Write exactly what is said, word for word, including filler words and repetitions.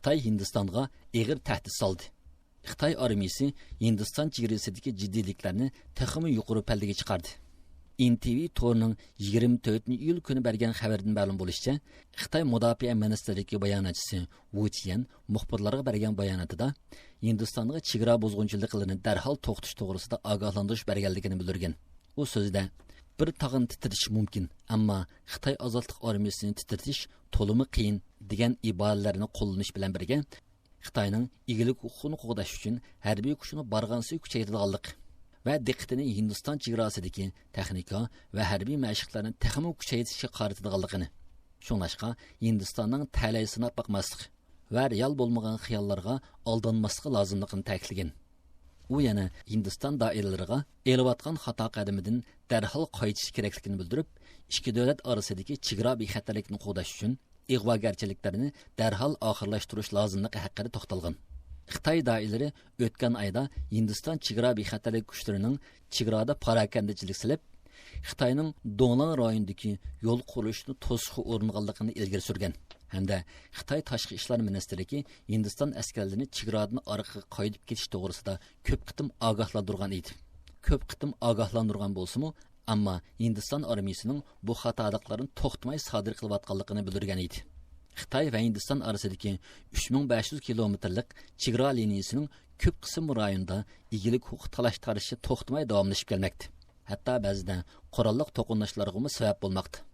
خىتاي ھىندىستانغا ئېغىر تەھدىت سالدى. خىتاي ئارمىيىسى ھىندىستان چېگرىسىدىكى جىددىيلىكلەرنى تېخىمۇ يۇقىرى پەللىگە چىقاردى. ئېن تى ۋى تورىنىڭ يىگىرمە تۆتىنچى ئىيۇل كۈنى بەرگەن خەۋىرىدىن مەلۇم بولۇشىچە، خىتاي مۇداپىئە مىنىستىرلىكى باياناتچىسى ۋۇ چيەن مۇخبىرلارغا بەرگەن باياناتىدا، ھىندىستانغا چېگرا بۇزغۇنچىلىقلىرىنى دەرھال توختىتىش توغرىسىدا ئاگاھلاندۇرۇش بەرگەنلىكىنى بىلدۈرگەن. ئۇ سۆزىدە، بىر تاغنى تىترىتىش مۇمكىن، ئەمما خىتاي ئازادلىق ئارمىيىسىنى تىترىتىش تولىمۇ قىيىن، دېگەن ئىبارىلەرنى قوللىنىش بىلەن بىرگە، خىتاينىڭ ئىگىلىك ھوقۇقىنى قوغداش ئۈچۈن ھەربىي كۈچىنى بارغانسېرى كۈچەيتىدىغانلىقى ۋە دىققىتىنى ھىندىستان چېگراسىدىكى تېخنىكا ۋە ھەربىي مەشىقلەرنى تېخىمۇ كۈچەيتىشكە قارىتىدىغانلىقىنى، شۇڭلاشقا ھىندىستاننىڭ تەلەي سىناپ باقماسلىق ۋە رېئال بولمىغان خىياللارغا ئالدانماسلىقى لازىملىقىنى تەكىتلىگەن. ئۇ يەنە ھىندىستان دائىرىلىرىغا ئېلىۋاتقان خاتا قەدىمىدىن دەرھال قايتىش كېرەكلىكىنى بىلدۈرۈپ، ئىككى دۆلەت ئارىسىدىكى چېگرا بىخەتەرلىكىنى قوغداش ئۈچۈن ئىغۋاگەرچىلىكلەرنى دەرھال ئاخىرلاشتۇرۇش لازىملىقى ھەققىدە توختالغان. خىتاي دائىرىلىرى ئۆتكەن ئايدا ھىندىستان چېگرا بىخەتەرلىك كۈچلىرىنىڭ چېگرادا پاراكەندىچىلىك سېلىپ، خىتاينىڭ دۇڭلىڭ رايونىدىكى يول قۇرۇلۇشىنى توسۇشقا ئۇرۇنغانلىقىنى ئىلگىرى سۈرگەن ھەمدە خىتاي تاشقى ئىشلار مىنىستىرلىكى ھىندىستان ئەسكەرلىرىنى چېگرادىن ئارقىغا قايتىپ كېتىش توغرىسىدا كۆپ قېتىم ئاگاھلاندۇرغان ئىدى. كۆپ قېتىم ئاگاھلاندۇرغان بولسىمۇ، ئەمما ھىندىستان ئارمىيىسىنىڭ بۇ خاتالىقلارنى توختىماي سادىر قىلىۋاتقانلىقىنى بىلدۈرگەن ئىدى. خىتاي ۋە ھىندىستان ئارىسىدىكى ئۈچ مىڭ بەش يۈز كىلومېتىرلىق چېگرا لىنىيىسىنىڭ كۆپ قىسىم رايونىدا ئىگىلىك ھوقۇق تالاش تارتىشى توختىماي داۋاملىشىپ كەلمەكتە. ھەتتا بەزىدە قوراللىق توقۇنۇشلارغىمۇ سەۋەب بولماقتا.